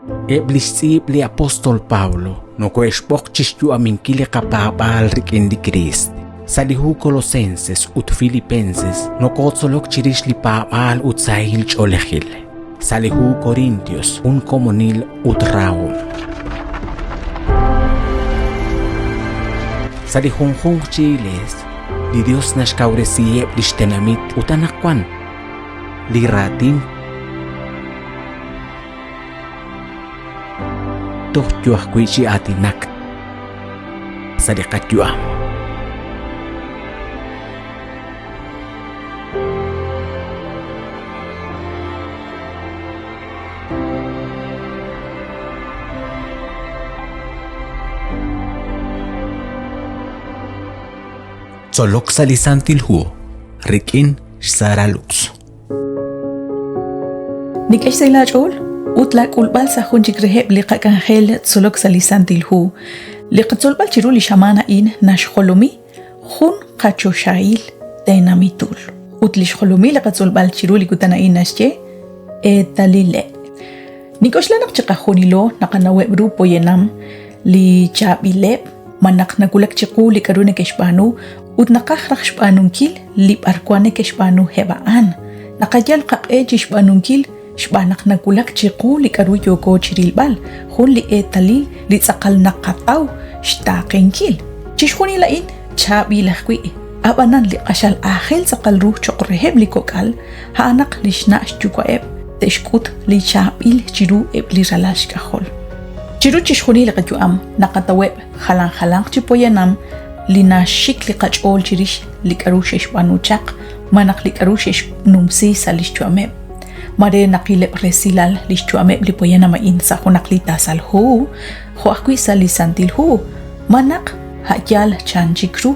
Eb' li xtz'iib' li apóstol Pablo nokohe'xb'oq chi xyu'aminkil li qapaab'aal rik'in li Kriist. Sa' li hu Colosenses ut Filipenses nokotzolok chirix li paab'aal ut sahil ch'oolejil. Sa' li hu Corintios jun komonil ut rahom. Sa' li junjunq chi iglees, li Dios naxkawresiheb' lix tenamit ut anaqwan li raatin toj yo ajwi' chi aatinak sa' li qayu'am. Tzolok sa' li Santil Hu rik'in xSara Lux. Nik'e xsahil aach'ool ut laak'ulb'al sa' jun chik reheb' li qak'anjel tzolok sa' li Santil Hu. Li qatzolb'al chiru li xamaan a'in naxjolomi jun qachoxahil tenamitul. Ut li xjolomil li qatzolb'al chiru li kutan a'in naxye eetalileb'. Nink'oxla naq chiqajunilo naqanaweb' ru poyanam li chaab'ileb' malaj nawulak chiqu li k'aru neke'xb'aanu ut naqaj raj xb'aanunkil li b'arwan neke'xb'aanu eb' a'an. Naqayal qaq'e chi xb'aanunkil xb'aan naq nawulak chiqu li k'aru yooko chi rilb'al, jun li eetalil li tz'aqal naqataw xtaaqenkil. Chixjunil a'in chaab'il ajwi', ab'anan li q'axal aajel tz'aqal ru cho'q reheb' li kok'al a'anaq li xna' xyuwa'eb' te'xk'ut li chaab'il chiru eb' li ralal xk'ajol. Chiru chixjunil li qayu'am naqataweb' jalan jalanq chi poyanam li naxik li qach'ool chirix li k'aru xe'xb'aanu chaq malaj li k'aru xe'xnumsi sa' li xyu'ameb'. Mare naqileb' resilal li xyu'ameb' li poyanam a'in sa' junaq li tasal hu, jo' ajwi' sa' li Santil Hu, malaj a' yaal chan chik ru.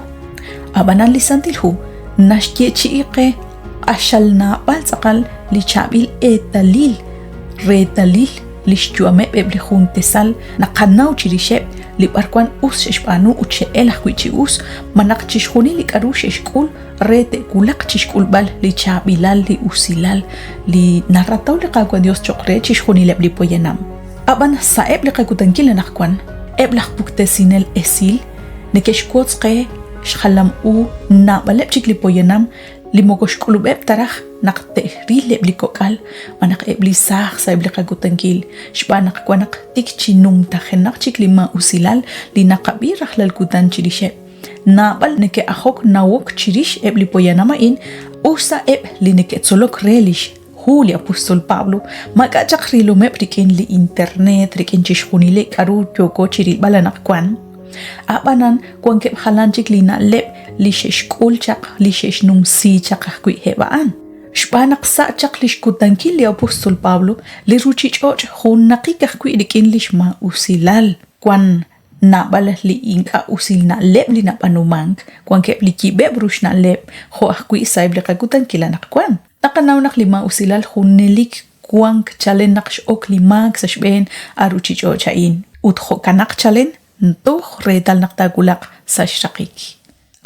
Ab'anan li Santil Hu naxyeechi'i qe q'axal naab'al tz'aqal li chaab'il eetalil, reetalil li xyu'ameb' eb' li jun tesal naqanaw chirixeb' li b'arwan us xe'xb'aanu ut xe'el ajwi' chi us, malaj chixjunil li k'aru xe'xk'ul re te'wulaq chi xk'ulb'al li chaab'ilal, li usilal, li narataw li Qaawa' Dios cho'q re chixjunileb' li poyanam. Ab'an sa'eb' li qakutankil anaqwan, eb' laj puktesinel esil neke'xwotz qe xjalam u naab'aleb' chik li poyanam li moko xk'ulub'eb' ta raj naq te'ril eb' li kok'al malaj eb' li saaj sa'eb' li qakutankil, xb'aan naq wan naq tik chi numtajenaq chik li maa'usilal li naqab'i rajlal kutan chirixeb'. Naab'al neke'ajok nawok chirix eb' li poyanam a'in us ta eb' li neke'tzolok re li xhu li apóstol Pablo maak'a' chaq rilomeb' rik'in li internet, rik'in chixjunil li k'aru yooko chi rilb'al anaqwan. Ab'anan wankeb' jalan chik li na'leb' li xe'xk'ul chaq li xe'xnumsi chaq ajwi' eb' a'an. Xb'aan naq sa' chaq li xkutankil li apóstol Pablo, li ruuchich'och' junnaqik ajwi' rik'in li xmaa'usilal. Wank naab'al li ink'a' usil na'leb' li nab'aanumank, wankeb' li yib'eb' ru xna'leb' jo' ajwi' sa'eb' li qakutankil anaqwan. Naqanaw naq li maa'usilal junelik wank chalen naq x'ok li maak sa' xb'een a ruuchich'och' a'in, ut jo'kanaq chalen toj reetal naq taawulaq sa' xraqik.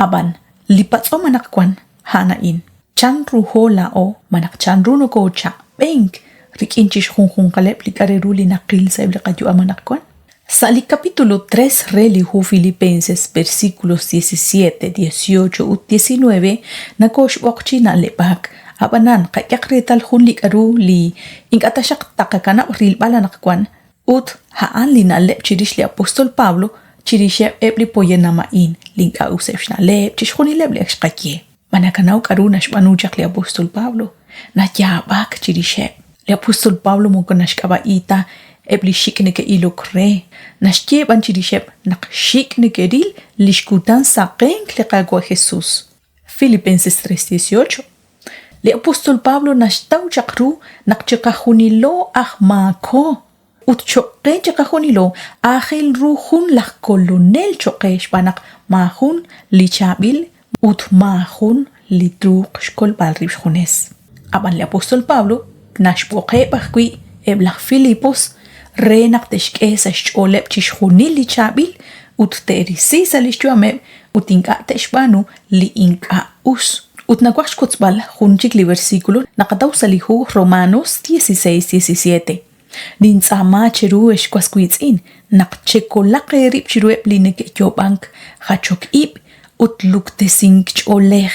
Ab'an, li patz'om anaqwan a'an a'in, chan ruho laa'o malaj chanru nokoochaq'b'enk rik'in chixjunjunqaleb' li k'a' re ru li naqil sa'eb' li qayu'am anaqwan? Sa' li capítulo 3 re li hu Filipenses, versículos 17, 18 ut 19, nakooxb'oq chi na'leb'ak. Ab'anan, qak'ehaq reetal jun li k'aru li ink'a' taxaq taqakanab' rilb'al anaqwan, ut a'an li na'leb' chirix li apóstol Pablo chirixeb' eb' li poyanam a'in li ink'a' useb' xna'leb', chixjunileb' li ak xqaye. Ma nakanaw k'aru naxb'aanu chaq li apóstol Pablo? Nayaab'ak chirixeb'. Li apóstol Pablo moko naxk'ab'a'i ta eb' li xik' neke'ilok re, naxye b'an chirixeb' naq xik' neke'ril li xkutan saqenk li Qaawa' Jesús. Filipenses 3:18. Li apóstol Pablo naxtaw chaq ru naq chiqajunilo aj maako Ut cho'q qe chiqajunilo aajel ru jun laj Kolonel cho'q qe xb'aan naq maajun li chaab'il ut maajun li truuq xkolb'al rib' xjunes. Ab'an li apóstol Pablo naxb'oqeb' ajwi' eb' laj Filipos re naq te'xk'e sa' xch'ooleb' chixjunil li chaab'il ut te'risi sa' li xyu'ameb' ut ink'a' te'xb'aanu li ink'a' us. Ut nawaj xwotzb'al jun chik li versículo naqataw sa' li hu Romanos 16, 17. Nintz'aama cheru, ex was wiitz'in, naq chekolaq eerib' chiruheb' li neke'yoob'ank jachok ib' ut luktesink ch'oolej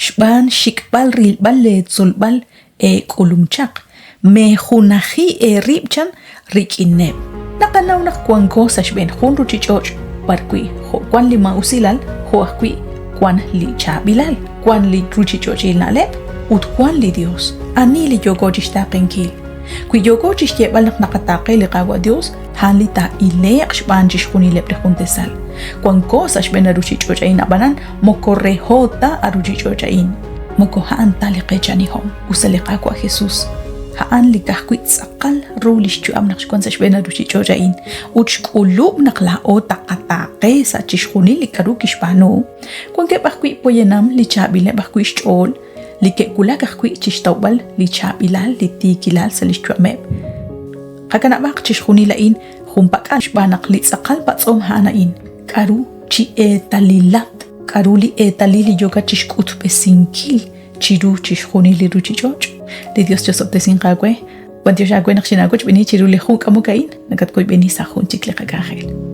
xb'aan xxik'b'al rilb'al leetzolb'al eek'ulum chaq, meejunaji eerib' chan rik'ineb'. Naqanaw naq wanko sa' xb'een jun ruuchich'och' b'arwi' jo' wan li maa'usilal jo' ajwi' wan li chaab'ilal, wan li ruuchich'och'il na'leb' ut wan li Dios. Ani li yooko chixtaaqenkil? Wi yooko chixyeeb'al naq naqataaqe li Qaawa' Dios, a'an li taa'ile'q xb'aan chixjunileb' li jun tasal. Wanko sa' xb'een a ruuchich'och' a'in, a'b'anan moko reho ta a ruuchich'och' a'in. Moko a'an ta li qeechanihom. Us ta li Qaawa' Jesus, a'an li ka'ajwi' tz'aqal ru lix yu'am naq xwan sa' xb'een a ruuchich'och' a'in, ut xk'ulub' naq laa'o taqataaqe sa' chixjunil li k'a'ru kixb'aanu, wankeb' ajwi' poyanam li chaab'ileb' ajwi' xch'ool, li ke'wulak ajwi' chixtawb'al li chaab'ilal, li tiikilal sa' lix yu'ameb'. Qakanab'aq chixjunil a'in junpak'al xb'aan naq li tz'aqal patz'om a'an a'in, k'a'ru chi eetalilat, k'a'ru li eetalil li yookat chixk'utb'esinkil chiru chixjunil li ruchich'och'? Li Dios chosob'tesinq aawe. B'antiox aawe naq xinaawochb'eeni chiru li jun k'amok a'in, nakatwoyb'eni sa' jun chik li qak'anjel.